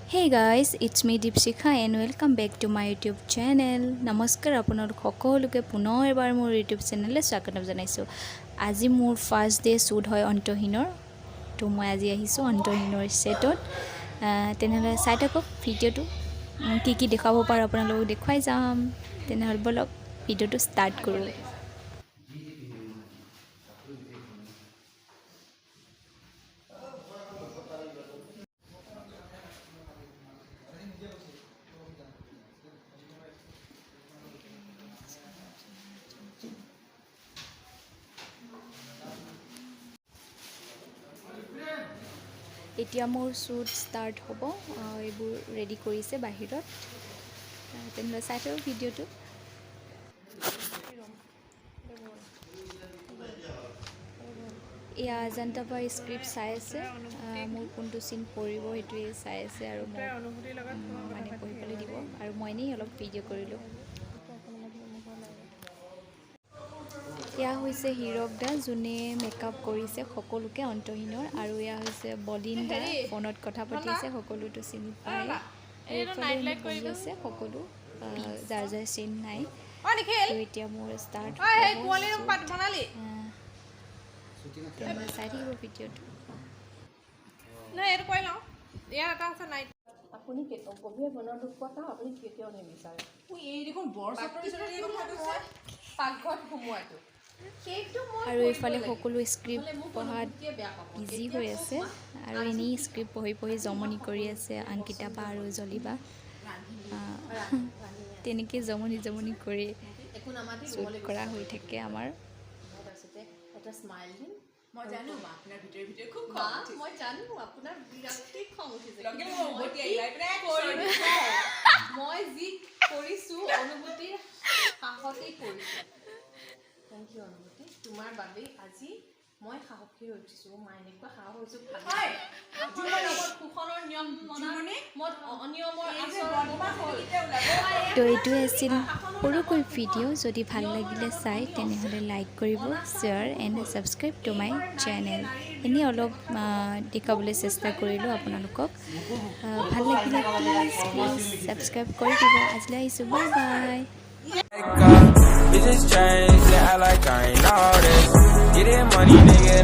Hey guys, it's me, Dipshikha, and welcome back to my YouTube channel. নমস্কাৰ, আপোনালোক সকলোকে পুনৰ এবাৰ মোৰ ইউটিউব চেনেললৈ স্বাগতম জনাইছোঁ। আজি মোৰ ফাৰ্ষ্ট ডে শ্বুট হয় অন্তহীনৰ। তো মই আজি আহিছোঁ অন্তহীনৰ ছেটত। তেনেহ'লে চাই থাকক ভিডিঅ'টো। কি কি দেখুৱাব পাৰোঁ আপোনালোকক দেখুৱাই যাম। তেনেহ'লে ব'লক, ভিডিঅ'টো ষ্টাৰ্ট কৰোঁ। এতিয়া মোৰ শ্বুট ষ্টাৰ্ট হ'ব। এইবোৰ ৰেডি কৰিছে বাহিৰত। তেনেহ'লে চাই থাকক ভিডিঅ'টো। এয়া অজন্তা বাৰ স্ক্ৰিপ্ট চাই আছে। মোৰ কোনটো চিন পৰিব সেইটোৱে চাই আছে আৰু মোক মানে পঢ়িবলৈ দিব আৰু মই এনেই অলপ ভিডিঅ' কৰিলোঁ। এয়া হৈছে হীৰক দা, যোনে মেকআপ কৰিছে সকলোকে অন্তহীনৰ। আৰু এয়া হৈছে বলিন দা, ফোনত কথা পাতি আছে। সকলোতো চিনি পায়। আৰু এইফালে এনেই বহি আছে সকলো, যাৰ যাৰ চিন নাই। তো এতিয়া মোৰ ষ্টাৰ্ট। তেনেহ'লে চাই থাকিব ভিডিঅ'টো। নাই, এইটো কৈ লওঁ। ইয়াত এটা আছে নাইট। আপুনি গভীৰ মনৰ দুখ পোৱাটো আপুনি কেতিয়াও নিবিচাৰে। এই দেখোন বৰ মই পাকঘৰত সোমোৱাটো, সেইটো মই আৰু এইফালে সকলো স্ক্ৰিপ্ট পঢ়াত বিজি হৈ আছে আৰু এনেই স্ক্ৰিপ্ট পঢ়ি পঢ়ি জমনি কৰি আছে অংকিতা বা আৰু জলি বা। তেনেকৈ জমনি জমনি কৰি একো নামাতি শ্বুট কৰা হৈ থাকে আমাৰ। তাৰপিছতে এটা স্মাইল দিম। মই জানো মা, আপোনাৰ ভিতৰে ভিতৰে খুব মা, খং উঠিছে। মই জানো আপোনাৰ বিৰাটেই খং উঠিছে। লগে কিন্তু লগে মই উভতি কি আহিলা, এইপিনে কৰিম? মই যি কৰিছোঁ, অনুভূতিৰ সাহসতেই কৰিছোঁ। Thank U অনুভূতি, তোমাৰ বাবেই আজি মই সাহসী হৈ উঠিছোঁ। মা, এনেকুৱা সাহস হৈছোঁ। হয়। শোষণৰ নিয়ম মনা জুমনি? মই অনিয়মৰ এই যে আচৰণ বদমাছ হ'ল। কেতিয়া ওলাব? তো এইটোৱে আছিল সৰুকৈ ভিডিঅ'। যদি ভাল লাগিলে চাই, তেনেহ'লে লাইক কৰিব, share and subscribe to my channel. এনেই অলপ দেখুৱাবলৈ চেষ্টা কৰিলোঁ আপোনালোকক। ভাল লাগিলে প্লিজ প্লিজ ছাবস্ক্ৰাইব কৰি দিব। আজিলৈ আহিছোঁ, bye bye. Bitches change, they act like I ain't all this. Getting money, nigga.